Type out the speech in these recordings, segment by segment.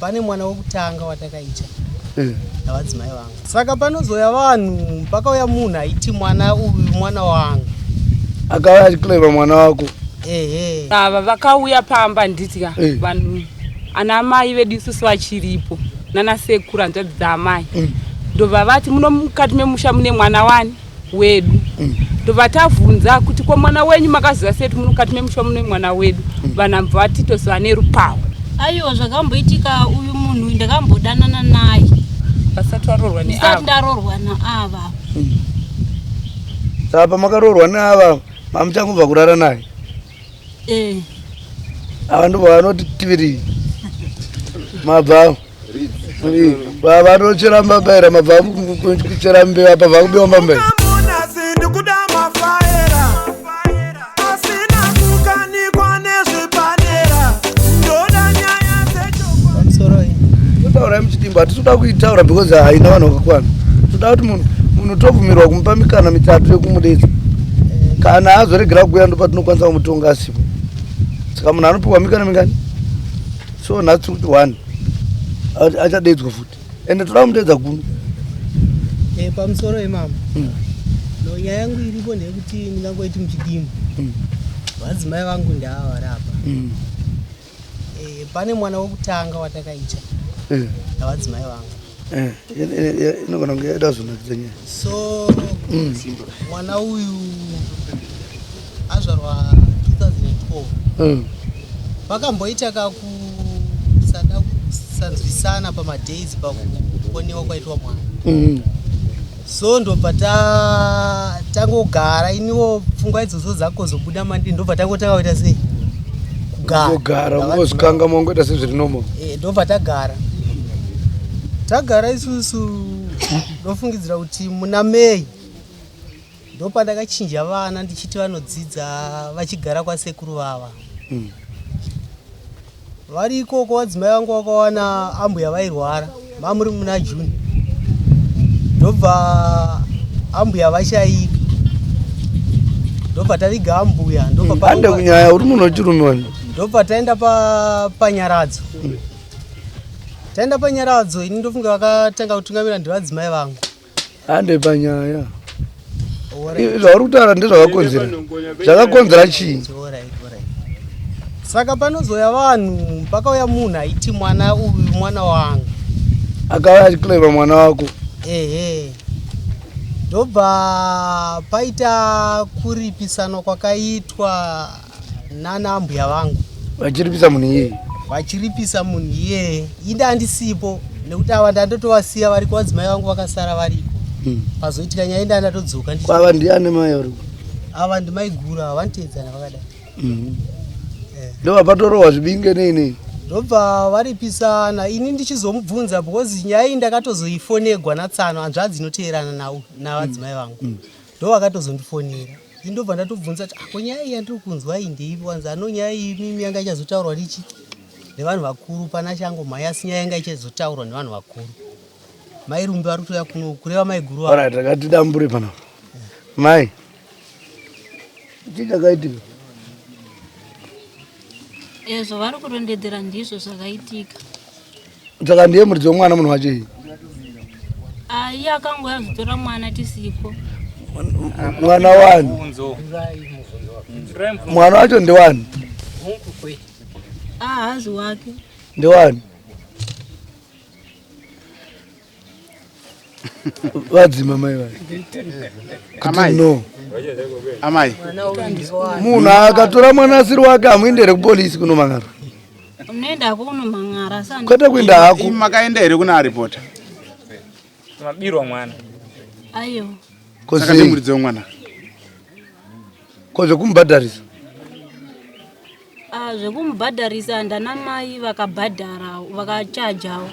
Pane mwana wekutanga watakaita navadzimai vangu. Saka panozouya vanhu, pakauya munhu aiti mwana uyu mwana wangu. Akauya achiclaima mwana wako. Ehe. Ava vakauya pamba nditya vanhu ana mai vedu isusu vachiripo nana sekuru hanzvadzi dzaamai ndobva vati muno mukati memusha mune mwana wani wedu. Ndobva tavhunza kuti ko mwana wenyu makaziva sei kuti muno mukati memusha mune mwana wedu? Vanhu vabva vati toziva nerupawo. Aiwa, zvakamboitika, uyu munhu ndakambodanana naye vasati varoorwa ndisati neava. Ndaroorwa naava. Saka pamakaroorwa neava mamuchangobva kurara naye? Eh. Ava ndobva vanoti tiviri mabva vanochera mbambaira, mabva kuchera mbeva, pabva kubiwa mbambaira. Ndikuda mafaera asina kukanikwa nezvipanera, ndoda nyaya dzechokwadi. Pamusoro iyi. Totaurai muchidimbo, hatisi kuda kuitaura because haina vanhu vakakwana. Toda kuti munhu tobvumirwa kumupa mikana mitatu yekumudedza. Kana azoregera kuuya, ndopatinokwanisa kumutonga asipo. Saka munhu anopiwa mikana mingani? So nhasi tiri kuti one achadedzwa futi, ende toda kumudedza kuno. Pamusoro imama. No, nyaya yangu iripo ndeyekuti ndingangoiti muchidimbu. Vadzimai vangu ndava vari apa. Pane mwana wekutanga watakaita navadzimai vangu. Inogona kunge yaida kuzonakidza nyaya. So mwana uyu azvarwa 2012. Pakamboita kakusada kusanzwisana pamadays pakukonewa kwaitwa mwana. So ndobva tangogara, iniwo pfungwa idzodzo dzakozobuda mandiri, ndobva tangotanga kuita sei, kugara. Kugara ungozvikanga, mongoita sezviri normal. Ndobva tagara isusu. Ndofungidzira kuti muna May ndopandakachinja vana ndichiti vanodzidza vachigara kwasekuru vava. Vari ikoko, vadzimai vangu vakawana ambuya vairwara, mamuri muna June, ndobva ambuya vashaika, ndobva taviga ambuya, ndobva Ande kunyaya, uri munhu wechirume wani. Ndobva taenda panyaradzo. Taenda panyaradzo, ini ndofunga vakatanga kutungamira ndevadzimai vangu. Ande panyaya. Zvauri kutaura ndezvakakonzera, zvakakonzera chii? Alright. Saka panozouya vanhu, pakauya munhu aiti mwana uyu mwana wangu. Akauya achiclaima mwana wako. Ehe, ndobva paita kuripisana kwakaitwa nana ambuya vangu. Vachiripisa munhu iyeye. Vachiripisa munhu iyeye. Inde handisipo nekuti ava ndandotovasiya variko, vadzimai vangu vakasara variko. Pazoitika nyaya, inde andatodzoka. Kwava ndiani mai variko? Ava ndimaiguru, ava vanoteedzana vakadai. Ndobva patorohwa zvibinge nei nei. Ndobva varipisana. Ini ndichizomubvunza, because nyaya iyi ndakatozoifonegwa natsano, hanzvadzi inoteerana navadzimai vangu, ndo vakatozondifonera. Ini ndobva ndatobvunza kuti, "Ako nyaya iyi yandiri kunzwa iyi ndeipi?" Wanzi ano nyaya iyi mimi yanga ichazotaurwa nichi nevanhu vakuru pana changomhai, asi nyaya yanga ichazotaurwa nevanhu vakuru. Mai Rumbi vari kutoya kuno, kureva maiguru vavo. Alright, rakatidambure panapa. Mai, chii chakaitika? Ezvo vari kurondedzera ndizvo zvakaitika. Saka ndiye muridzi wemwana munhu wacho iyi? Ai, akangouya azotora mwana tisiko. Mwana wani? Mwana wacho ndewani? Ahazi wake. Ndewani? Vadzima mai vai kuti Amai. No. Amai. Munhu akatora mwana asiri wake, hamuende here kupolisi kunomangara? Unoendako unomang'ara asi Kwete kuenda hako. Imi makaenda here kuna aripota? Mabirwa mwana. Aiwa. Saka ndimuridzi wemwana? Ko zvekumubhadharisa? Ah, zvekumubhadharisa ndana mai vakabhadhara, vakachajawo.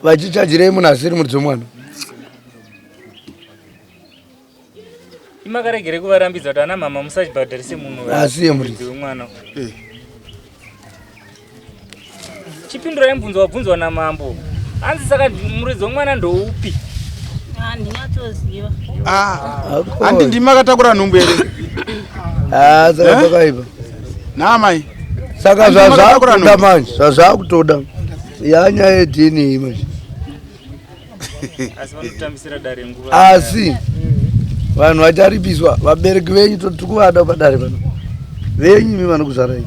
Vachichajirei munhu asiri muridzi wemwana? Imakaregere kuvarambidza kuti ana mama musachibhadharise munhu Asiye muridzi. wemwana. Chipindurai mubvunzo wabvunzwa namambo. Hanzi saka muridzi wemwana ndoupi? Handinatsoziva. Handi ndimi makatakura nhumbu here? Ah, saka pakaipa. Naamai. Saka Handi makatakura zvazvakutoda nhumbu? manje, zvazvakutoda Yanyaya yeDNA manje. Asi vanotambisira dare nguva. Asi vanhu vacharipiswa vabereki venyu tiri kuvada padare pano. Venyu imi vanokuzvarai.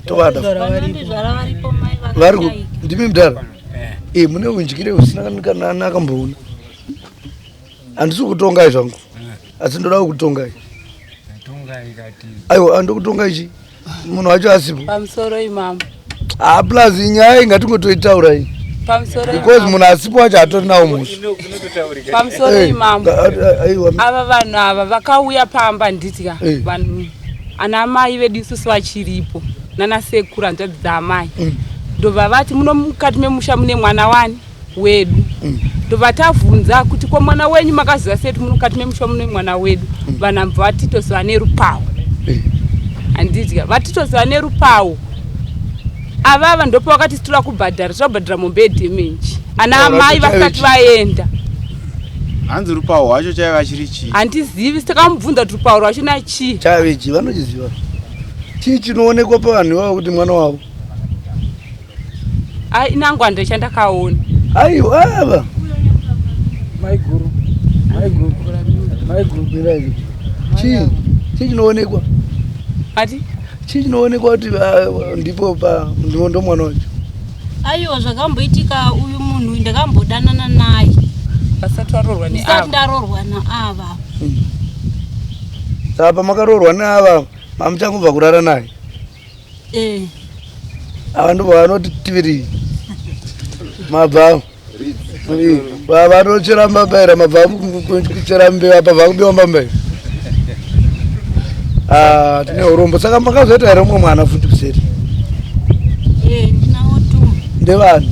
Tovada. Vanondizvara varipo mai Vari ku vakashaika. ndimi mudhara. Eh mune unjire husina kana akamboona. Handisi kutongai zvangu. Asi ndoda kukutongai. Aiwa andikutonga ichi. Munhu wacho asipo. Pamusoro imambo. Ah plus nyaya ingatingotoitaura iyi. Pamusoro Because munhu asipo wacho hatori nawo mhosva. Pamusoro Eh, imambo. Aiwa. Ava vanhu ava vakauya pamba nditya Eh. vanhu ana mai vedu isusu vachiripo nana sekuru hanzvadzi dzaamai ndobva vati muno mukati memusha mune mwana wani wedu ndobva tavhunza kuti ko mwana wenyu makaziva sei kuti muno mukati memusha mune mwana wedu vanhu ambva vatitoziva nerupawo handidya vatitoziva nerupawo avava ndopa vakati tinoda kubhadhara tinoda kubhadhara mombe yedhemenji ana amai vasati vaenda Hanzi rupawo rwacho chaiva chiri chii? Handizivi, takamubvunza kuti rupawo rwacho nachii. Chaive chii vanochiziva. Chii chinoonekwa pavanhu ivavo kuti mwana wavo? Ai inangwanda chandakaona. Aiwa ava. Maiguru. Maiguru. Maiguru. Mirai. Chii? Chii chinoonekwa? Ati? Chii chinoonekwa kuti ah, ndipo pa ndipo ndo mwana wacho? Aiwa zvakamboitika uyu munhu uyu ndakambodanana naye. Vasati varoorwa Ndisati neava. ndaroorwa naava. Saka pamakaroorwa neava mamuchangobva kurara naye. Eh. Ava ndipo vanoti tiviri. Mabva. Vanochera mbambaira mabva kuchera mbeva pabva kubiwa mbambaira. Ah, tine urombo. Saka makazoita here mumwe mwana futi kuseri? Eh, ndinawo tu. Ndevani?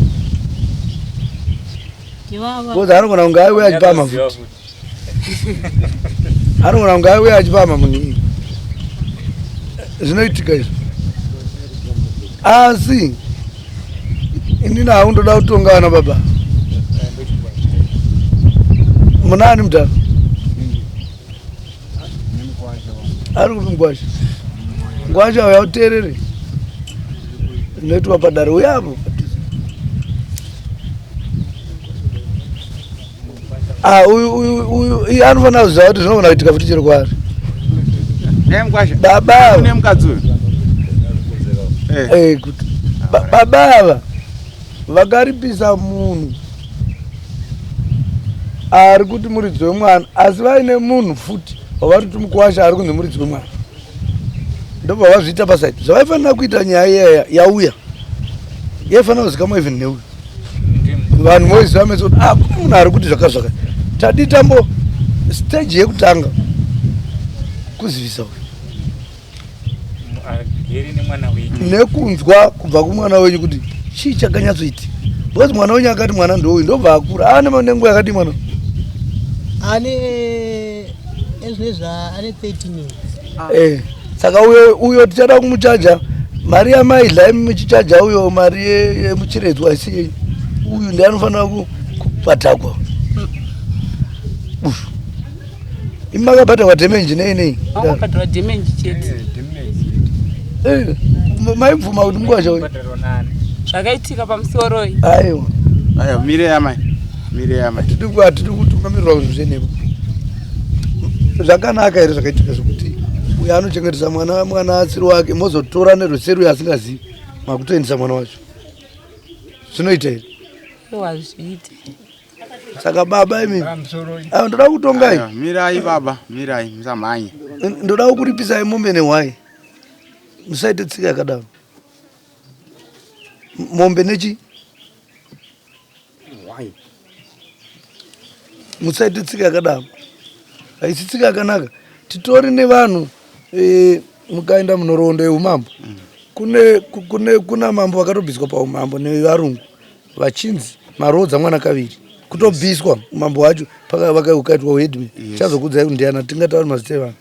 Ndivava. Because anogona kunge aiuya achipamha futi. Anogona kunge aiuya achipamha munhu iyi. Zvinoitika izvi. Asi inini hangu ndoda kutonga vana baba. Munani mudhara? Ari kupi mugwasha? Mugwasha uya uteerere. Zvinoitwa padare uya apo. Ah, uyu uyu uyu iye anofanira kuziva kuti zvinogona kuitika futi chero kwaari. Baba ava. Kune mukadzi uyu. Eh, kuti baba ava vakaripisa munhu ari kuti muridzi wemwana asi vaine munhu futi wavari kuti mukuwasha ari kunzi muridzi wemwana ndobva vazviita pasaidi zvavaifanira kuita nyaya iyaya yauya yaifanira kuzikamwa even neuyu vanhu moiziva mese kuti ah kune munhu ari kuti zvaka zvaka tadii tambo stage yekutanga kuzivisa uyu Agere nemwana wenyu. Nekunzwa kubva kumwana wenyu kuti chii chakanyatsoitika because mwana wenyu akati mwana ndouyu ndobva akura ane nenguva yakadii mwana Ane ezvinezvi ane 13 years. Eh, saka uyo uyo tichada kumuchaja mari yamaidla imi muchichaja uyo mari yemuchiredzwa isi yenyu uyu ndiye anofanira kubhadhagwa uyu imi makabhadhagwa dhemenji nei nei Wakabhadharwa dhemenji chete. Eh, maibvuma kuti mukwasha uyu Zvakaitika pamusoroi. Aiwa. Aiwa, mire amai. Mire amai. Hatidi kutungamirirwa kuzvinhu zvenhema. Zvakanaka here zvakaitika zvekuti uyo anochengetesa mwana mwana asiri wake mozotora nerweseri uyo asingazivi makutoendesa mwana wacho zvinoita here? Wazviita. Saka baba imi ayo ndoda kutongai. Mirai baba, mirai musamhanye. Ndoda kukuripisai mombe nehwai. Musaite tsika yakadaro. Mombe nechi? Hwai. Musaite tsika yakadaro. Haisi tsika yakanaka. Titori nevanhu e, mukaenda munhoroondo yeumambo. Kune kune kuna mambo vakatobviswa paumambo nevarungu vachinzi maroodza mwana kaviri. Kutobviswa umambo hwacho ukaitwa uheadman. Yes. Chazokuudzai kuti ndiana tingataura mazita evanhu.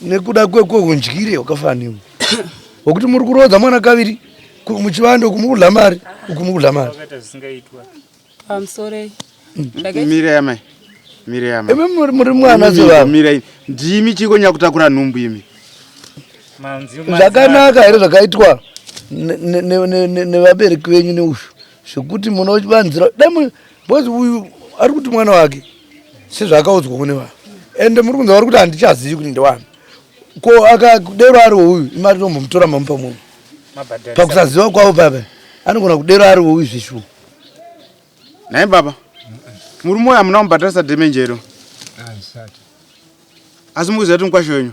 Nekuda kwehundyire hwakafanana newe. Hwekuti muri kuroodza mwana kaviri muchivande uku mukudla mari uku mukudla mari. Vakaita zvisingaitwa. Pamusoroi. Mirai amai. Mirai amai. Imi muri mwana sevanhu. Mirai. Ndimi chiko nyakutakura nhumbu imi. Zvakanaka here zvakaitwa? Nevabereki venyu neushu zvekuti munovanzira dai, because uyu ari kuti mwana wake sezvaakaudzwa kune vanhu, ende muri kunzwa vari kuti handichazivi kuti ndewani. Ko akadero ari wouyu, imari tombomutora mamupa munhu pakusaziva kwavo papa, anogona kudero ari wouyu zveshuwa. Nhai baba, murume uyu hamuna kumubhadharisa dhemenjero, asi mukuziva kuti mukwasha wenyu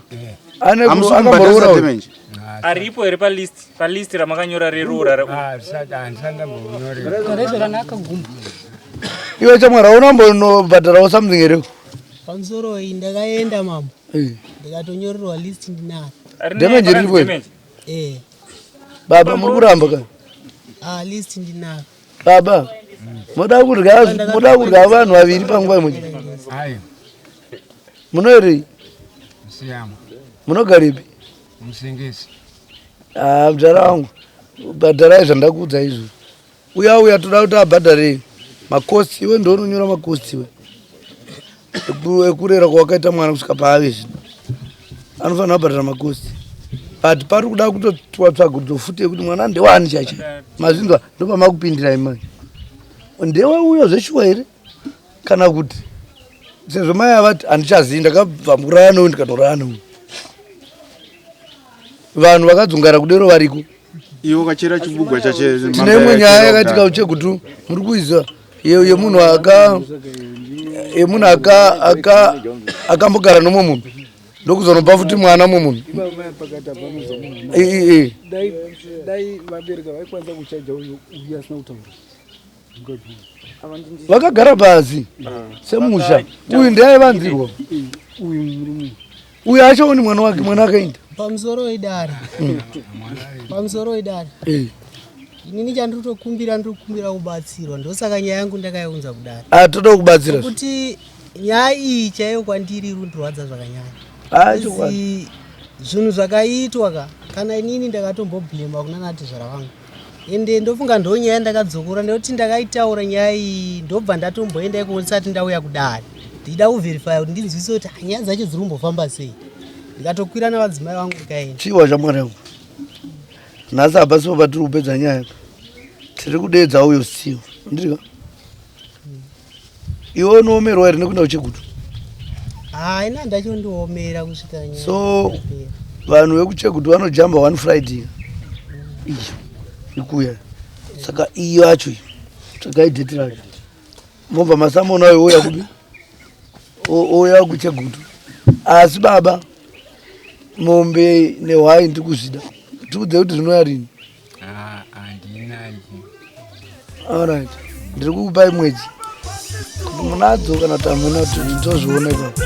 hamusi kumubhadharisa dhemenje? Aripo here palist, palist ramakanyora reroora? Iwe chamwari, hauna mbonobhadharawo something here? Pamusoro iyi ndakaenda, mambo, ndikatonyorerwa list, ndinaro. Dhemenje riripo here? Eh. Baba, muri kuramba ka? Ah, list ndinaro. Baba, moda kudya, moda kudya vanhu vaviri panguva imwe? Munoerei? Munogarepi? Ah, mudhara wangu, bhadharai zvandakuudza izvo. Uya uya, toda kuti abhadharei macosts. Iwe ndounonyora macosts iwe, ekurera kwawakaita mwana kusvika paave zvino, anofanira kubhadhara macosts. But pari kuda kutotwa tsvagurudzo futi yekuti mwana ndewani chaicho. Mazvinzwa? Ndopamakupindirai manje, ndewe uyo zveshuwa here kana kuti sezvo mai avati handichazii, ndakabva mukurara neuyu ndikatorara neuyu. Vanhu vakadzungara kudero variko. Iwe ukachera chibugwa chache. Tine imwe nyaya yakaitika kuChegutu, muri kuiziva, yemunhu aka yemunhu aka aka akambogara nomwe munhu, ndokuzonopa futi mwana mumwe munhu. Dai vabereki vaikwanisa kuchaja uyu uyu asina kutaura. Vakagara pasi semusha, uyu ndiaivanzirwa, Uyu murume uyu achaoni mwana wake, mwana akaenda. Pamusoro idare, pamusoro idare. Inini chandiri kutokumbira, ndiri kukumbira kubatsirwa. Ndosaka nyaya yangu ndakaiunza kudare. Ah, toda kubatsira. Kuti nyaya iyi chaiyo kwandiri iri kundirwadza zvakanyanya. Ah, chokwadi. Isi zvinhu zvakaitwa ka, kana inini ndakatombobhulema kuna natezvara vangu, ende ndofunga ndo nyaya ndakadzokora nekuti ndakaitaura nyaya iyi, ndobva ndatomboenda iko ndisati ndauya kudare, ndichida kuverifya kuti ndinzwise kuti, ah, nyaya dzacho dziri kumbofamba sei. Ndikatokwira navadzimai vangu ndikaenda. Chiwa chamwari yangu, nhasi hapasipo patiri kupedza nyaya. Tiri kudeedza uyo Steve. Ndirika iwe unoomerwa here nekuenda kuChegutu? Haina ndachondiomera kusvika nyaya So yapera. Vanhu vekuChegutu vanojamba one Friday iyi ikuya, saka iyi yacho iyi tsvagai date racho, mobva masamona uyo ouya kupi, ouya kuChegutu. Asi baba, mombe nehwai ndiri kuzvida, tiudze kuti zvinouya rini. Handina. Alright, ndiri kukupai mwedzi kuti munadzo kana kuti hamuna, tozviona ipapo.